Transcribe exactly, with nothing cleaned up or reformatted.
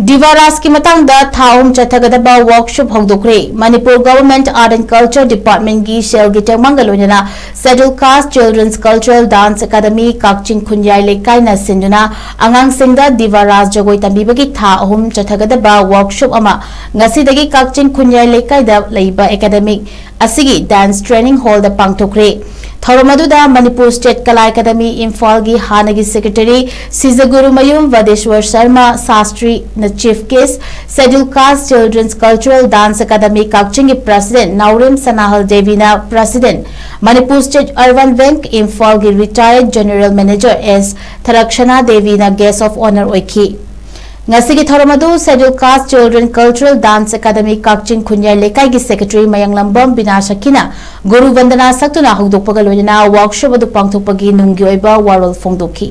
ꯗꯤꯚꯥ ꯔꯥꯁꯀꯤ ꯃꯇꯥꯡꯗ ꯊꯥ ꯑꯍꯨꯝ ꯆꯠꯊꯒꯗꯕ ꯋꯥꯔꯛꯁꯣꯞ ꯍꯧꯗꯣꯛꯈ꯭ꯔꯦ꯫ Manipur government art and culture ꯗꯤꯄꯥꯔꯠꯃꯦꯟꯠꯀꯤ ꯁꯦꯜꯒꯤ ꯇꯦꯡꯕꯥꯡꯒ ꯂꯣꯏꯅꯅ schedule caste children's cultural dance academy Kakching Khunyai ꯂꯩꯀꯥꯏꯅ ꯁꯤꯟꯗꯨꯅ ꯑꯉꯥꯡꯁꯤꯡꯗ ꯗꯤꯚꯥ ꯔꯥꯁ ꯖꯒꯣꯏ ꯇꯝꯕꯤꯕꯒꯤ ꯊꯥ ꯑꯍꯨꯝ ꯆꯠꯊꯒꯗꯕ ꯋꯥꯔꯛꯁꯣꯞ ꯑꯃ ꯉꯁꯤꯗꯒꯤ ꯀꯛꯆꯤꯡ ꯈꯨꯟꯌꯥꯏ ꯂꯩꯀꯥꯏꯗ ꯂꯩꯕ ꯑꯦꯀꯥꯗꯃꯤ ꯑꯁꯤꯒꯤ ꯗꯥꯟꯁ ꯇ꯭ꯔꯦꯅꯤꯡ ꯍꯣꯜꯗ ꯄꯥꯡꯊꯣꯛꯈ꯭ꯔꯦ꯫ ꯊꯧꯔꯝ ꯑꯗꯨꯗ ꯃꯅꯤꯄꯨꯔ ꯁ꯭ꯇꯦꯠ ꯀꯂꯥ ꯑꯦꯀꯥꯗꯃꯤ ꯏꯝꯐꯥꯜꯒꯤ ꯍꯥꯟꯅꯒꯤ ꯁꯦꯀ꯭ꯔꯦꯇꯔꯤ ꯁꯤꯖꯒꯨꯔꯨꯃꯌꯨꯝ ꯚꯗꯦꯁ꯭ꯋꯔ ꯁꯔꯃ ꯁꯥꯁꯇ꯭ꯔꯤꯅ chief guest, schedule caste children's cultural dance academy ꯀꯛꯆꯤꯡꯒꯤ ꯄ꯭ꯔꯦꯁꯤꯗꯦꯟꯠ ꯅꯥꯎꯔꯦꯝ ꯁꯅꯥꯍꯜ ꯗꯦꯕꯤꯅ president, Manipur state urban bank ꯏꯝꯐꯥꯜꯒꯤ retired general manager S Tharaksana ꯗꯦꯕꯤꯅ ꯒꯦꯁ꯭ꯠ ꯑꯣꯐ ꯑꯣꯅꯔ ꯑꯣꯏꯈꯤ꯫ ꯉꯁꯤꯒꯤ ꯊꯧꯔꯝ ꯑꯗꯨ schedule caste children cultural dance academy Kakching Khunyai ꯂꯩꯀꯥꯏꯒꯤ ꯁꯦꯀ꯭ꯔꯦꯇꯔꯤ ꯃꯌꯥꯡꯂꯝꯕꯝ ꯕꯤꯅꯥ ꯁꯈꯤꯅ ꯒꯨꯔꯨ ꯕꯟꯗꯅꯥ ꯁꯛꯇꯨꯅ ꯍꯧꯗꯣꯛꯄꯒ ꯂꯣꯏꯅꯅ ꯋꯥꯔꯛꯁꯣꯞ ꯑꯗꯨ ꯄꯥꯡꯊꯣꯛꯄꯒꯤ ꯅꯨꯡꯒꯤ ꯑꯣꯏꯕ ꯋꯥꯔꯣꯜ ꯐꯣꯡꯗꯣꯛꯈꯤ꯫